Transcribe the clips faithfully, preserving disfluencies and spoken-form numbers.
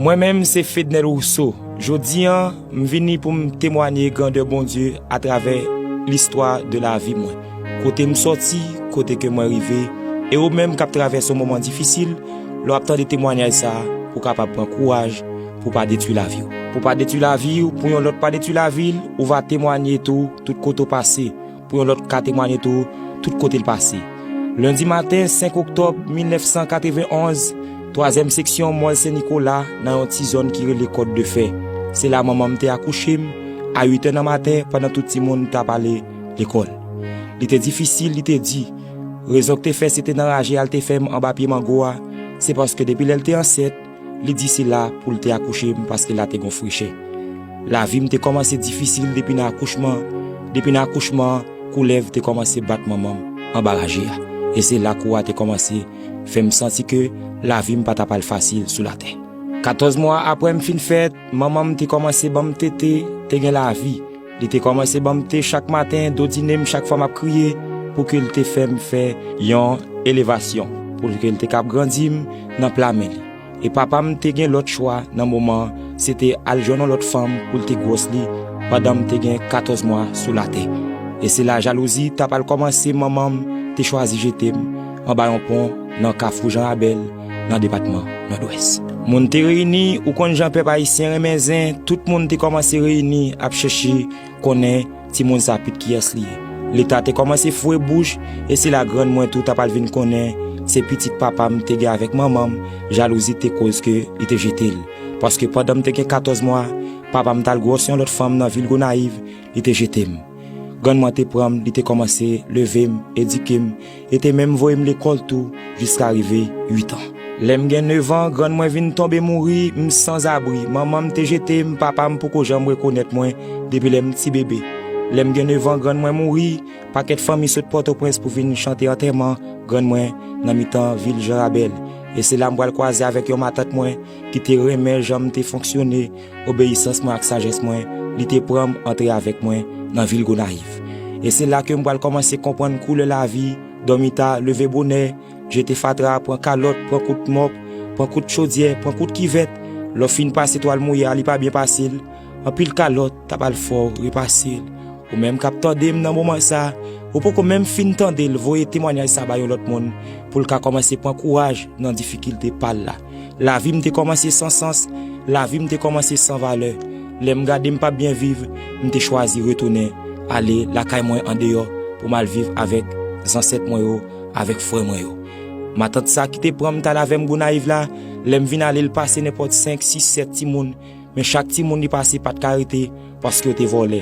Mwen menm se Fednel Rousseau. Jodi an, m vini pou m temwanye grandè Bondye atravè listwa de lavi mwen. Kote m sòti, kote ke mwen rive, e ou menm k ap travèse yon moman difisil, lè w ap tande temwanyaj sa a, pou w kapab pran kouraj, pou w pa detwi lavi w. Pou w pa detwi lavi w, pou yon lòt pa detwi lavi l, ou va temwanye tou tout kote w pase, pou yon lòt ka temwanye tou tout kote l pase. Lendi maten, senk oktòb mil nèf san katrevenn onz, twazyèm seksyon Mòl Sen Nikola, nan yon ti zòn ki rele Kòd de Fè. Se la manman m te akouche m, a uit è nan maten, pandan tout timoun t ap ale lekòl. Li te difisil, li te di. Rezon k te fè se te nan raje a l te fè m anba pye mango a, se paske depi lè l te ansent, li di se la pou l te akouche m paske la te gon frechè. Lavi m te kòmanse difisil depi nan akouchman. Depi nan akouchman an, koulèv te kòmanse bat manman m anba raje a. E se la kou a te kòmanse fè m santi ke lavi m pa t ap al fasil sou latè. Katòz mwa apre m fin fèt, manman m te kòmanse ban m tete, te gen lavi. Li te kòmanse ban m te chak maten, dodinen m chak fwa m ap kriye, pou ke l te fè m fè yon elevasyon, pou ke l te kab grandi m nan pla men li. E papa m te gen lòt chwa nan moman an, se te al jwenn yon lòt fanm pou l te gwòs li pandan m te gen katòz mwa sou latè. E se la jalouzi t ap al kòmanse, manman m te chwazi jete m anba yon pon nan Kafou Jan Rabèl, nan depatman Nòdwès. Moun te reyini, ou konn jan pèp ayisyen renmen zen, tout moun te kòmanse reyini ap chèche konnen timoun sa pit kiyès li ye. Leta te kòmanse foure bouch, e se la grann mwen tou t ap al vin konnen se pitit papa m te gen avèk manman m, jalouzi te koz ke li te jete l. Paske pandan m te gen katòz mwa, papa m t al gwòs yon lòt fanm nan vil Gonayiv, li te jete m. Grann mwen te pran m, li te kòmanse leve m, edike m, e te menm voye m lekòl tou, jiska rive uit an. Lè m gen nèf an, grann mwen vin tonbe mouri, m sanzabri. Manman m te jete m, papa m poko janm rekonèt mwen depi lè m ti bebe. Lè m gen nèf an, grann mwen mouri, pakèt fanmi sot Pòtoprens pou vin chante antèman grann mwen nan mitan vil Jan Rabèl. E se la m pral kwaze avèk yon matant mwen ki te renmen jan m te fonksyone, obeyisans mwen ak sajès mwen, li te pran m antre avèk mwen nan vil Gonayiv. E se la ke m pral kòmanse konprann koulè lavi, dòmi ta, leve bonè, jete fatra, pran kalòt, pran kout mòp, pran kout chodyè, pran kout kivèt. Lè w fin pase twal mouye a, li pa byen pase l. Anpil kalòt t ap al fè w repase l. Ou menm k ap tande m nan moman sa, ou poko menm fin tande l, voye temwanyaj sa bay yon lòt moun pou l ka kòmanse pran kouraj nan difikilte pa l la. Lavi m te kòmanse san sans, lavi m te kòmanse san valè. Lè m gade m p ap byen viv, m te chwazi retounen ale lakay mwen andeyò pou m al viv avèk zansèt mwen yo, avèk frè mwen yo. Matant sa ki te pran m t al avè m Gonayiv la, lè m vin ale, l pase nenpòt senk, sis, sèt timoun, men chak timoun li pase pa t ka rete, paske yo te vòlè.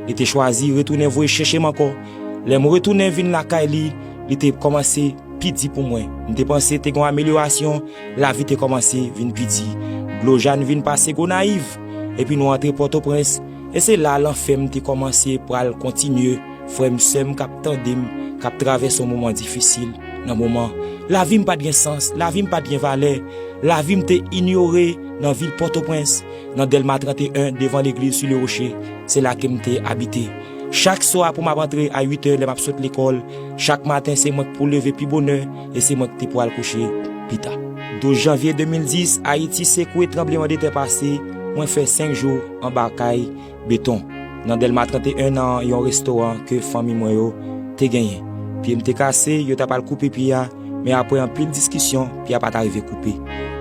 Li te chwazi retounen voye chèche m ankò. Lè m retounen vin lakay li, li te kòmanse pi di pou mwen. M te panse te gen yon amelyorasyon, lavi te kòmanse vin pi di. Dlo Jàn vin pase Gonayiv, epi nou antre Pòtoprens, e se la lanfè m te kòmanse pral kontinye. Frè m, sè m k ap tande m, k ap travèse yon moman difisil nan moman. Lavi m pa t gen sans, lavi m pa t gen valè, lavi m te inyore nan vil Pòtoprens, nan Dèlma trannteyen, devan legliz Sous le Rocher, se la ke m te abite. Chak swa pou m ap antre a uit è lè m ap sot lekòl, chak maten se mwen k pou leve pi bonè e se mwen k te pou al kouche pi ta. Douz janvye de mil dis, Ayiti sekwe, tranblemanntè pase, mwen fè senk jou anba kay beton, nan Dèlma trannteyen, nan yon restoran ke fanmi mwen yo te genyen. Pye m te kase, yo t ap al koupe pye a, men apre anpil diskisyon, pye a pa ta rive koupe.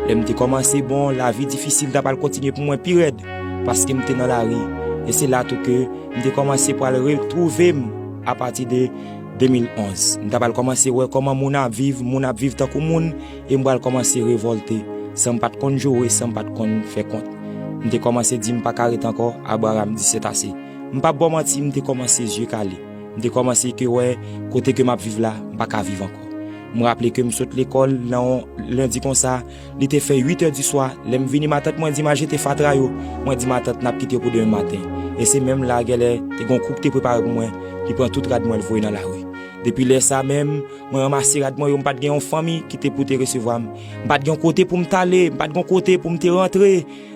Lè m te kòmanse bon, lavi difisil t ap al kontinye pou mwen pi rèd, paske m te nan lari. E se la tou ke m te kòmanse pral retwouve m apati de de mil onz. M t ap al kòmanse wè kòman moun ap viv, moun ap viv tankou moun, e m pral kòmanse revòlte, san m pa t konn joure, san m pa t konn fè kont. M te kòmanse di m pa ka ret ankò, Abraram di sètase. M p ap ba w manti, m te kòmanse zye kale. M te kòmanse ke wè kote ke m ap viv la, m pa ka viv ankò. M raple ke m sot lekòl nan yon lendi konsa, li te fè uit è di swa, lè m vini, matant mwen di m al jete fatra yo. Mwen di matant n ap kite yo pou demen maten. E se menm la, gèlè, te gen yon kou k te prepare pou mwen, li pran tout rad mwen, l voye nan lari. Depi lè sa menm, mwen ranmase rad mwen yo, m pa t gen yon fanmi ki te pou te resevwa m. M pa t gen yon kote pou m t ale, m pa t gen yon kote pou m te rantre.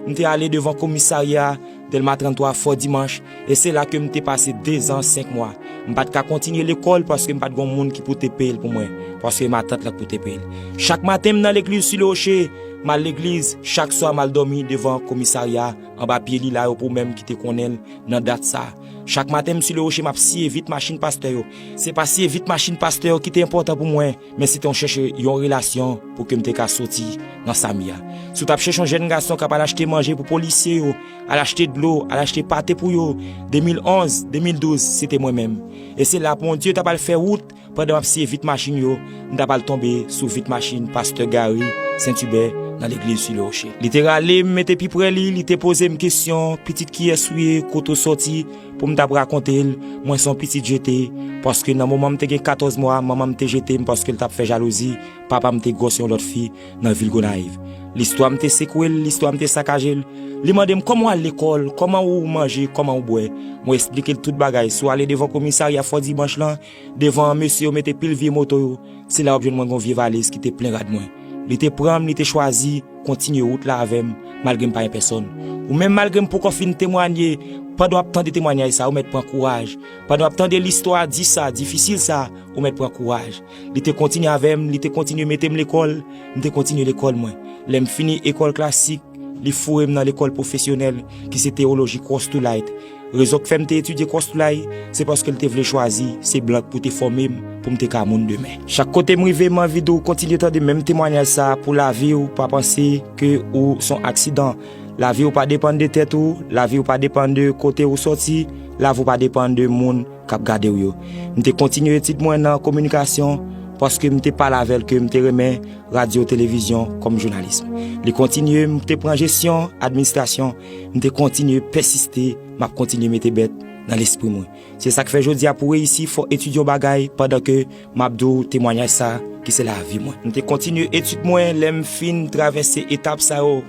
M te ale devan komisarya Dèlma tranntwa Fò Dimanch, e se la ke m te pase dezan senk mwa. M pa t ka kontinye lekòl paske m pa t gen yon moun ki pou te peye l pou mwen, paske matant lan k pou te peye l. Chak maten, m nan legliz Sous le Rocher, M al legliz, chak swa m al dòmi devan komisarya, anba pye lila yo pou menm ki te konnen l nan dat sa. Chak maten m sou le woche m ap siye vit machin pastè yo. Se pa siye vit machin pastè yo ki te enpòtan pou mwen, men se te yon chèche yon relasyon pou ke m te ka soti nan sa m ye a. Si w t ap chèche yon jèn gason k ap al achte manje pou polisye yo, al achte dlo, al achte pate pou yo, de mil onz, de mil douz, se te mwen menm. E se la Bondye t ap al fè wout pandan m ap siye vit machin yo, m t ap al tonbe sou vit machin pastè Gary Sentibè nan legliz sou le woche. Li te rale m mete pi pre li, li te poze m kesyon, "Pitit kiyès ou ye, kote w sòti?" Pou m t ap rakonte l, mwen se yon pitit jete, paske nan moman m te gen katòz mwa, manman m te jete m paske l t ap fè jalouzi, papa m te gwòs yon lòt fi nan vil Gonayiv. Listwa m te sekwe l, listwa m te sakaje l. Li mande m, "Kòman w al lekòl? Kòman ou manje? Kòman ou bwè?" Mwen esplike l tout bagay. Si w ale devan komisarya Fò Dimanch lan, devan mesye yo mete pil vye moto yo, se la w ap jwenn mwen gon vye valiz ki te plen rad mwen. Li te pran m, li te chwazi kontinye wout la avè m, malgre m pa gen pèsòn. Ou menm, malgre m poko fin temwanye, pandan w ap tande temwanyaj sa, ou mèt pran kouraj. Pandan w ap tande listwa di sa, difisil sa, ou mèt pran kouraj. Li te kontinye avè m, li te kontinye mete m lekòl, m te kontinye lekòl mwen. Lè m fini ekòl klasik, li foure m nan lekòl pwofesyonèl, ki se teyoloji Cross to Light. Rezon k fè m te etidye Cross to Light, se paske l te vle chwazi se blan k pou te fòme m pou m te ka moun demen. Chak kote m rive, m anvi di w kontinye tande menm temwanyaj sa pou lavi w, pa panse ke ou se yon aksidan. Lavi w pa depann de tèt ou, lavi w pa depann de kote ou sòti, lavi w pa depann de moun k ap gade w yo. M te kontinye etid mwen nan kominikasyon paske m te pale avè l ke m te renmen radyo, televizyon kòm jounalis. Li kontinye, m te pran jesyon, administrasyon, m te kontinye pèsiste, m ap kontinye mete bèt nan lespri mwen. Se sa k fè jodi a pou reyisi, fò etidye yon bagay pandan ke m ap di w temwanyaj sa ki se lavi mwen. M te kontinye etid mwen, lè m fin travèse etap sa yo.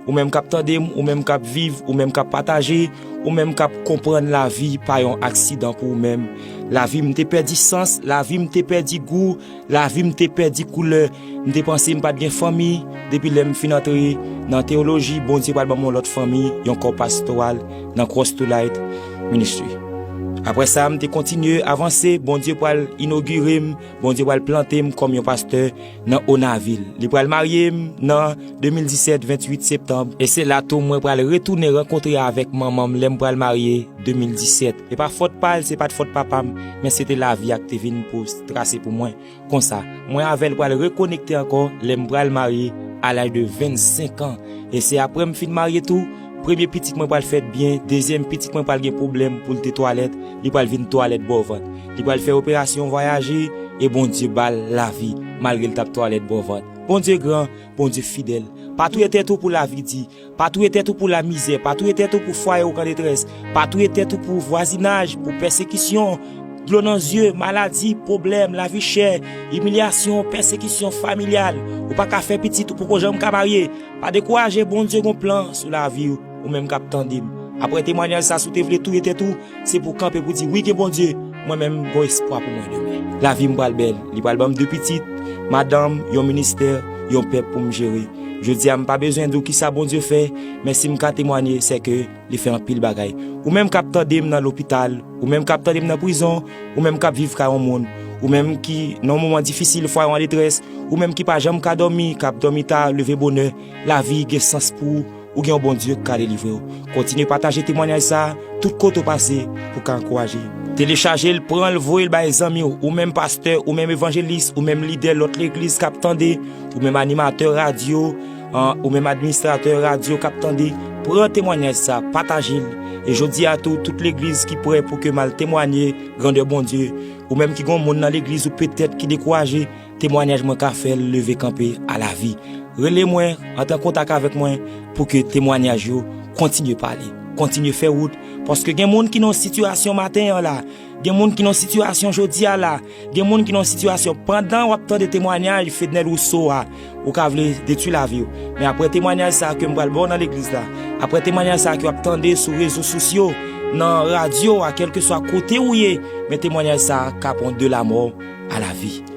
Ou menm k ap tande m, ou menm k ap viv, ou menm k ap pataje, ou menm k ap konprann lavi pa yon aksidan pou ou menm. Lavi m te pèdi sans, lavi m te pèdi gou, lavi m te pèdi koulè. M te panse m pa t gen fanmi. Depi lè m fin antre nan teyoloji, Bondye pral ban m yon lòt fanmi, yon kò pastoral nan Cross to Light Ministry. Apre sa, m te kontinye avanse, Bondye pral inogire m, Bondye pral plante m kòm yon pastè nan Onavil. Li pral marye m nan de mil disèt, venntuit septanm. E se la tou mwen pral retounen rankontre avèk manman m lè m pral marye de mil disèt. E pa fòt pa l, se pa t fòt papa m, men se te lavi a k te vin pou trase pou mwen. Konsa, mwen avè l pral rekonekte ankò lè m pral marye a laj de vennsenk an. E se apre m fin marye tou, premye pitit mwen pral fèt byen, dezyèm pitit mwen pral gen pwoblèm pou l te twalèt, li pral vin twalèt bò vant. Li pral fè operasyon vwayaje, e Bondye ba l lavi, malgre l t ap twalèt bò vant. Bondye gran, Bondye fidèl. Pa touye tèt ou pou lavi di. Pa touye tèt ou pou lamizè, pa touye tèt ou pou fwaye ou k an detrès, pa touye tèt ou pou vwazinaj, pou pèsekisyon, dlo nan zye, maladi, pwoblèm, lavi chè, imilyasyon, pèsekisyon familyal. Ou pa ka fè pitit, ou poko janm ka marye. Pa dekouraje, Bondye gon plan sou lavi w, ou menm k ap tande m. Apre temwanyaj sa, si w te vle touye tèt ou, se pou w kanpe pou di, "Wi, gen Bondye, mwen menm, gon espwa pou mwen demen." Lavi m pral bèl, li pral ban m de pitit, madanm, yon ministè, yon pèp pou m jere. Jodi a, m pa bezwen di w kisa Bondye fè, men si m ka temwanye, se ke li fè anpil bagay. Ou menm k ap tande m nan lopital, ou menm k ap tande m nan prizon, ou menm k ap viv kay yon moun, ou menm ki nan yon moman difisil, fwaye w an detrès, ou menm ki pa janm ka dòmi, k ap dòmi ta, leve bonè, lavi gen sans pou ou, ou gen yon Bondye k ka delivre w. Kontinye pataje temwanyaj sa a, tout kote w pase, pou w ka ankouraje. Telechaje l, pran l, voye l bay zanmi w, ou menm pastè, ou menm evanjelis, ou menm lidè lòt legliz k ap tande, ou menm animatè radyo, an, ou menm administratè radyo k ap tande, pran temwanyaj sa, pataje l. E jodi a tou, tout legliz ki prè pou ke m al temwanye grandè Bondye, ou menm ki gon moun nan legliz ou petèt ki dekouraje, temwanyaj mwen ka fè l leve kanpe a lavi. Rele mwen, antre an kontak avèk mwen pou ke temwanyaj yo kontinye pale, kontinye fè wout, paske gen moun ki nan yon sitiyasyon maten an la, gen moun ki nan yon sitiyasyon jodi a la, gen moun ki nan yon sitiyasyon pandan w ap tande temwanyaj Fednel Rousseau a, ou ka vle detwi lavi w. Men apre temwanyaj sa a ke m pral ba w nan legliz la, apre temwanyaj sa a ke w ap tande sou rezo sosyo, nan radyo a, kèlkeswa kote ou ye, men temwanyaj sa a ka pran de lamò a lavi.